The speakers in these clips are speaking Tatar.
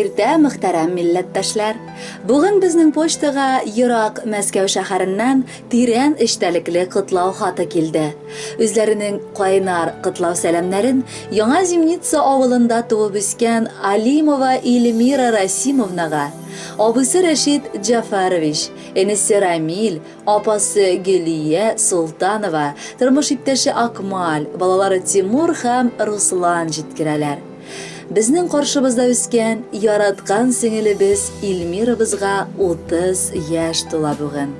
иртә, мөхтәрәм милләттәшләр! Бүген безнең почтага ерак Мәскәү шәһәреннән тирән эчтәлекле котлау хаты килде. Үзләренең кайнар котлау сәламнәрен Яңа Зимница авылында туып үскән Алимова Эльмира Расимовнага, абыйсы Рәшит Җәфәрович, энесе Рамил, Апасы Гөлия Солтанова, тормыш иптәше Акмаль, балалары Тимур һәм Руслан җиткерәләр. Безнең каршыбызда үскән, яраткан сеңелебез Ильмирабызга 30 яшь тула бүген.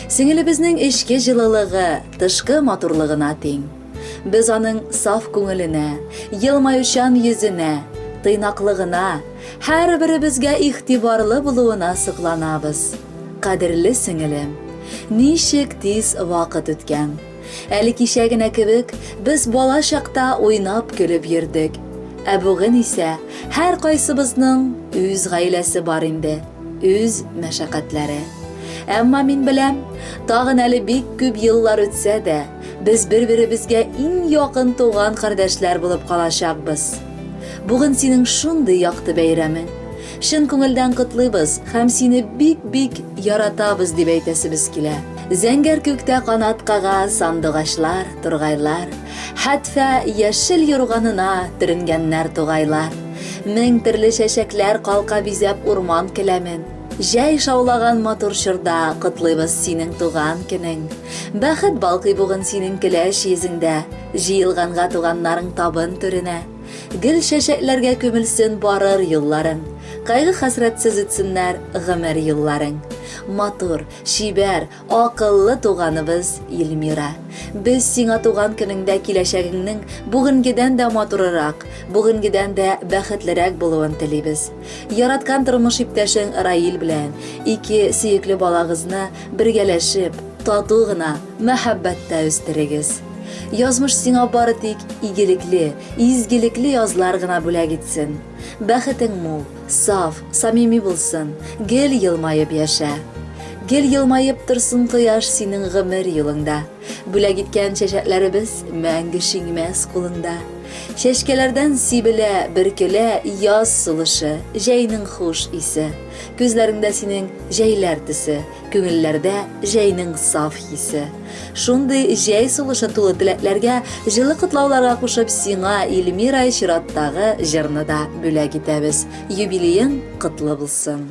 Сеңелебезнең эчке җылылыгы тышкы матурлыгына тиң. Без аның саф күңеленә, елмаючан йөзенә, тыйнаклыгына, һәрберебезгә игътибарлы булуына сокланабыз. Кадерле сеңелем, ничек тиз вакыт үткән. Әле кичә генә кебек без бала чакта уйнап-көлеп йөрдек. Ә бүген исә һәркайсыбызның үз гаиләсе бар инде, үз мәшәкатьләре. Әмма мин беләм, тагын әле бик күп еллар үтсә дә, Без бер-беребезгә иң якын туган кардәшләр булып калачакбыз. Бүген синең шундый якты бәйрәмең. Чын күңелдән котлыйбыз һәм сине бик-бик яратабыз дип әйтәсебез килә. Зәңгәр күктә канат кага сандугачлар, тургайлар, хәтфә яшел юрганына төренгәннәр тугайлар. Мең төрле чәчәкләр калка бизәп урман келәмен. Җәй шаулаган матур чорда котлыйбыз синең туган көнең. Бәхет балкый бүген синең көләч йөзеңдә, Җыелганга туганнарың табын түренә. Гел чәчәкләргә күмелсен барыр юлларың, Кайгы-хәсрәтсез үтсеннәр гомер юлларың. Матур, чибәр, акыллы туганыбыз Илмира. Без сиңа туган көнеңдә киләчәгеңнең бүгенгедән дә матурырак, бүгенгедән дә бәхетлерәк булуын телибез. Яраткан тормыш иптәшең Раил белән ике сөекле балагызны бергәләшеп, тату гына, мәхәббәттә үстерегез. Язмыш сиңа бары тик игелекле, изгелекле язлар гына бүләк итсен. Бәхетең мул, саф, самими булсын, гел елмаеп яшә. Гел елмаеп торсын кояш синең гомер юлыңда. Бүләк иткән чәчәкләребез мәңге шиңмәс кулыңда. Чәчкәләрдән сибелә, бөркелә яз сулышы, җәйнең хуш исе. Күзләреңдә синең җәйләр төсе, күңелләрдә җәйнең саф хисе. Шундый җәй сулышы тулы теләкләргә, җылы котлауларга кушып сиңа, Эльмира, чираттагы җырны да бүләк итәбез. Юбилеең котлы булсын!